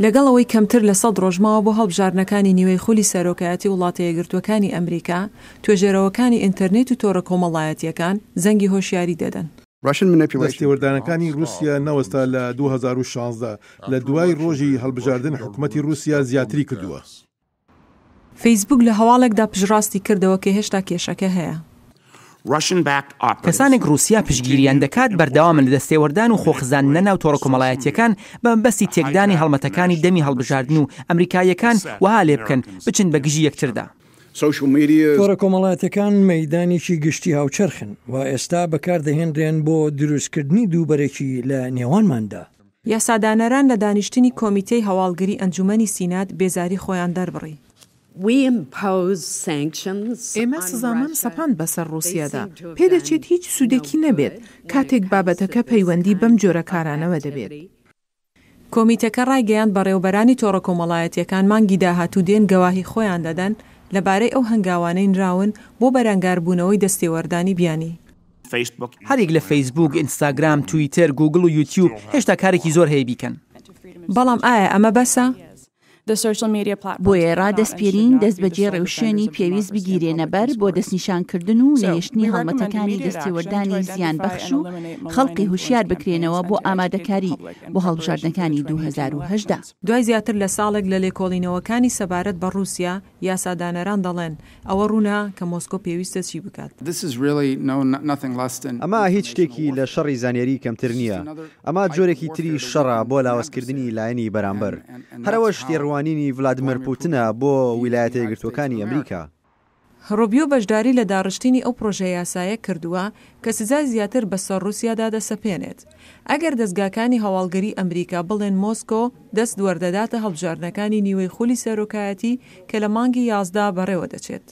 لەگەڵ ئەوەی کەمتر لە سەد ڕۆژ ماوە بۆ هەڵبژاردنەکانی نیوەی خولی سەرۆکایەتی وڵاتەیەکگرتووەکانی ئەمریکا، توێژەرەوەکانی ئینتەرنێت و تۆڕە کۆمەڵایەتییەکان زەنگی هۆشیاری دەدەن. دەستێوەردانەکانی رووسیا نەوەستا لە 2016، لە دوای رۆژی هەڵبژاردن حکومەتی رووسیا زیاتری کردووە. فەیسبووک لە هەواڵێکدا پشتڕاستی کردەوە کە هێشتا کێشەکە هەیە. کەسانێک ڕووسیا پشتگیریان دەکات بەردەوامن لە دەستێوەردان و خۆخزاندنە ناو تۆڕە کۆمەڵایەتییەکان بە مەبەستی تێکدانی هەڵمەتەکانی دەمی هەڵبژاردن و ئەمریکاییەکان وەها لێبکەن بچن بە گژی یەکتردا. تۆڕە کۆمەڵایەتیەکان مەیدانێکی گشتی هاوچەرخن و ئێستا بەکاردەهێنرێن بۆ دروستکردنی دووبەرەکی لە نێوانماندا. یاسادانەران لە دانیشتنی کۆمیتەی هەواڵگری ئەنجومەنی سینات بێزاری خۆیان دەربڕی. ئێمە سزامان سەپاند بەسەر ڕووسیادا، پێدەچێت هیچ سوودێکی نەبێت کاتێک بابەتەکە پەیوەندی بەم جۆرە کارانەوە دەبێت. کۆمیتەکە ڕایگەیاند بەڕێوەبەرانی تۆڕە کۆمەڵایەتییەکان مانگی داهاتوو دێن گەواهی خۆیان دەدەن لەبارەی ئەو هەنگاوانەی نراون بۆ بەرەنگاربوونەوەی دەستێوەردانی بیانی. هەریەک لە فەیسبووک، ئینستاگرام، تویتەر، گووگڵ و یوتیوب هێشتا کارێکی زۆر هەیە بیکەن. بەڵام ئایا ئەمە بەسە؟ بۆیە ڕادەسپێرین دەستبەجێ ڕێوشوێنی پێویست بگیرێنەبەر بۆ دەستنیشانکردن و نەهێشتنی هەڵمەتەکانی دەستێوەردانی زیانبەخش و خەڵقی هوشیار بکرێنەوە بۆ ئامادەکاری بۆ هەڵبژاردنەکانی 2018. دوای زیاتر لە ساڵێک لە لێکۆڵینەوەکانی سەبارەت بە ڕووسیا، یاسادانەران دەڵێن، ئەوە ڕوونە کە مۆسکۆ پێویستە چی بکات. ئەمە هیچ شتێکی لە شەڕی زانیاری کەمتر نییە. ئەمە جۆرێکی تری شەڕە بۆ لاوازکردنی لایەنی بەرامبەر. هەر ئەوەش تێڕوانینی ڤلادیمێر پوتنە بۆ ویلایەتە یەکگرتووەکانی ئەمریکا. ڕوبیۆ بەشداری لە داڕشتنی ئەو پڕۆژەیاسایە کردووە کە سزای زیاتر بەسەر ڕووسیادا دەسەپێنێت ئەگەر دەزگاکانی هەواڵگری ئەمریکا بڵێن مۆسکۆ دەست وەردەداتە هەڵبژاردنەکانی نیوەی خولی سەرۆکایەتی کە لە مانگی 11 بەڕێوەدەچێت.